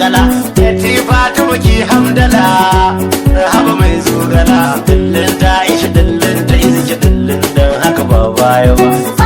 zogala. Eti Fatima ki hamdala, haba mai zogala. Dillin ta ishi, dillin ta iziki, dillin dan haka ba baya ba.